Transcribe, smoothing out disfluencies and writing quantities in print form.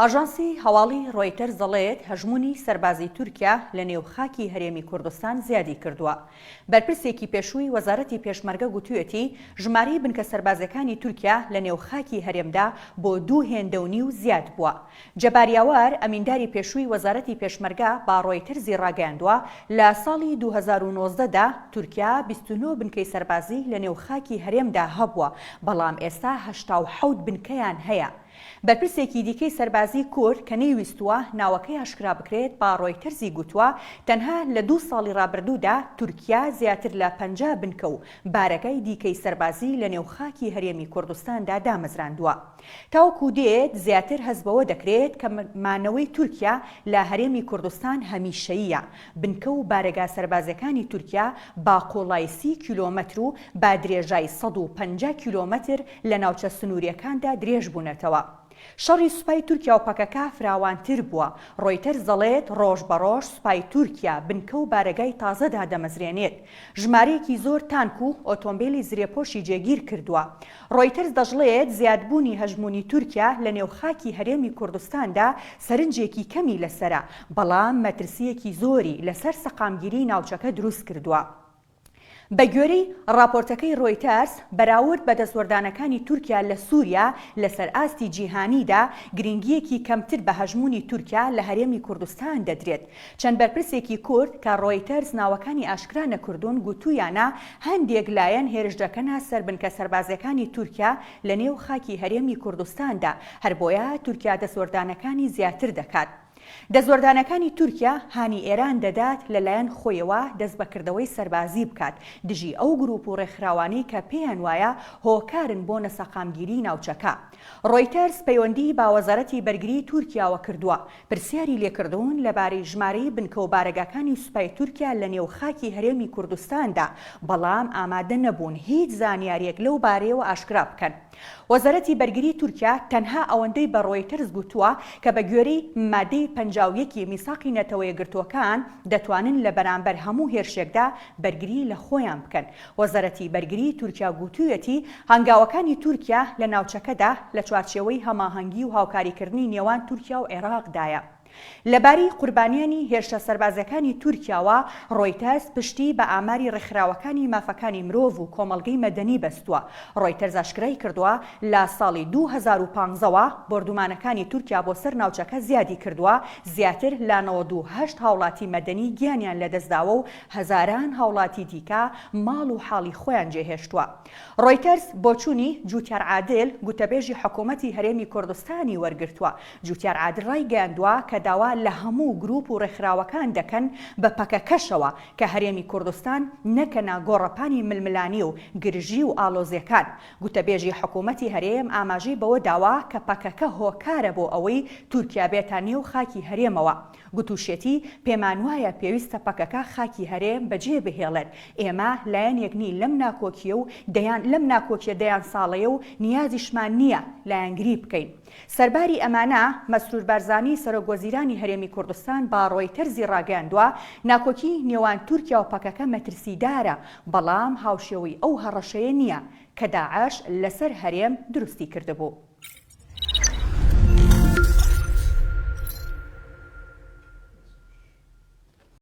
ئاژانسی هەواڵی ڕۆیتەرز دەڵێت، هەژموونی سەربازی تورکیا لە نێو خاکی هەرێمی کوردستان زیادی کردووە. بەرپرسێکی پێشووی وەزارەتی پێشمەرگە گوتوویەتی، ژمارەی بنکە سەربازیەکانی تورکیا لە نێو خاکی هەرێمدا بۆ دوو هێندە و نیو زیاد بووە. جەبار یاوەر، ئەمینداری پێشووی وەزارەتی پێشمەرگە بە ڕۆیتەرزی ڕاگەیاندووە، لە ساڵی 2019 دا تورکیا 29 بنکەی سەربازی لە نێو خاکی هەرێمدا هەبووە، بەڵام ئێستا 87 بنکەیان هەیە. بەرپرسێکی دیکەی سەربازی کورد کە نەیویستووە ناوەکەی ئاشکرا بکرێت بە ڕۆیتەرزی گوتووە، تەنها لە دوو ساڵی ڕابردوودا تورکیا زیاتر لە 50 بنکە و بارەگای دیکەی سەربازی لە نێو خاکی هەرێمی کوردستاندا دامەزراندووە. تاوەکو دێت زیاتر هەست بەوە دەکرێت کە مانەوەی تورکیا لە هەرێمی کوردستان هەمیشەییە. بنکە و بارەگا سەربازیەکانی تورکیا بە قوڵای 30 کیلۆمەتر و بە درێژای 150 کیلۆمەتر لە ناوچە سنووریەکاندا درێژ بوونەتەوە. شەڕی سوپای تورکیا و پەکەکە فراوانتر بووە. ڕۆیتەرز دەڵێت ڕۆژ بە ڕۆژ سوپای تورکیا بنکە و بارەگای تازە دادەمەزرێنێت. ژمارەیەکی زۆر تانک و ئۆتۆمبێلی زرێپۆشی جێگیر کردووە. ڕۆیتەرز دەشڵێت زیادبوونی هەژموونی تورکیا لە نێو خاکی هەرێمی کوردستاندا سەرنجێکی کەمی لەسەرە، بەڵام مەترسییەکی زۆری لەسەر سەقامگیریی ناوچەکە دروست کردووە. بەگوێرەی ڕاپۆرتەکەی ڕۆیتەرز، بەراورد بە دەستوەردانەکانی تورکیا لە سووریا لەسەر ئاستی جیهانیدا، گرنگییەکی کەمتر بە هەژموونی تورکیا لە هەرێمی کوردستان دەدرێت. چەند بەرپرسێکی کورد کە ڕۆیتەرز ناوەکانی ئاشکرا نەکردوون گوتوویانە هەندێک لایەن هێرشدەکەنە سەر بنکە سەربازیەکانی تورکیا لە نێو خاکی هەرێمی کوردستاندا، هەربۆیە تورکیا دەستوەردانەکانی زیاتر دەکات. دەستوەردانەکانی تورکیا هانی ئێران دەدات لە لایەن خۆیەوە دەست بە کردەوەی سەربازی بکات دژی ئەو گروپ و ڕێکخراوانەی کە پێیان وایە هۆکارن بۆ نەسەقامگیری ناوچەکە. ڕۆیتەرز پەیوەندی بە وەزارەتی بەرگری تورکیاوە کردووە، پرسیاری لێکردوون لەبارەی ژمارەی بنکە و بارەگاکانی سوپای تورکیا لەنێو خاکی هەرێمی کوردستاندا، بەڵام ئامادە نەبوون هیچ زانیارییەک لەو بارەیەوە ئاشکرا بکەن. وەزارەتی بەرگری تورکیا تەنها ئەوەندەی بە ڕۆیتەرز گوتووە کە بە گوێرەی مادەی 51 ی میساقی نەتەوەیەکگرتووەکان دەتوانن لە بەرامبەر هەموو هێرشێکدا بەرگری لە خۆیان بکەن. وەزارەتی بەرگری تورکیا گوتوویەتی هەنگاوەکانی تورکیا لە ناوچەکەدا لە چوارچێوەی هەماهەنگی و هاوکاریکردنی نێوان تورکیا و عێراقدایە. لەبارەی قوربانیانی هێرشە سەربازیەکانی تورکیاوە، ڕۆیتەرز پشتی بە ئاماری ڕێکخراوەکانی مافەکانی مرۆڤ و کۆمەڵگەی مەدەنی بەستووە. ڕۆیتەرز ئاشکرای کردووە، لە ساڵی 2015 وە بۆردومانەکانی تورکیا بۆ سەر ناوچەکە زیادی کردووە، زیاتر لە 98 هاوڵاتی مەدەنی گیانیان لەدەستداوە و هەزاران هاوڵاتی دیکە ماڵ و حاڵی خۆیان جێهێشتووە. ڕۆیتەرز بۆچوونی جوتیار عادل، گوتەبێژی حکومەتی هەرێمی کوردستانی وەرگرتووە. جوتیار عادل ڕایگەیاندووە کە داوا لە هەموو گروپ و ڕێکخراوەکان دەکەن بە پەکەکەشەوە کە هەرێمی کوردستان نەکەنە گۆڕەپانی ململانێ و گرژی و ئاڵۆزیەکان. گوتەبێژی حکومەتی هەرێم ئاماژەی بەوە داوە کە پەکەکە هۆکارە بۆ ئەوەی تورکیا بێتە نێو خاکی هەرێمەوە. گوتوشێتی، پێمانوایە پێویستە پەکەکە خاکی هەرێم بەجێ بهێڵێت، ئێمە لایەنێک نین لەم ناکۆکییە و دەیان لەم ناکۆکییە دەیان ساڵەیە و نیازیشمان نییە لایەنگری بکەین. سەرباری ئەمانە، مەسرور بارزانی سەرۆک وەزیرانی هەرێمی کوردستان بە ڕۆیتەرزی ڕاگەیاندووە، ناکۆکی نێوان تورکیا و پەکەکە مەترسیدارە، بەڵام هاوشێوەی ئەو هەڕەشەیە نییە کە داعش لەسەر هەرێم دروستی کردبوو.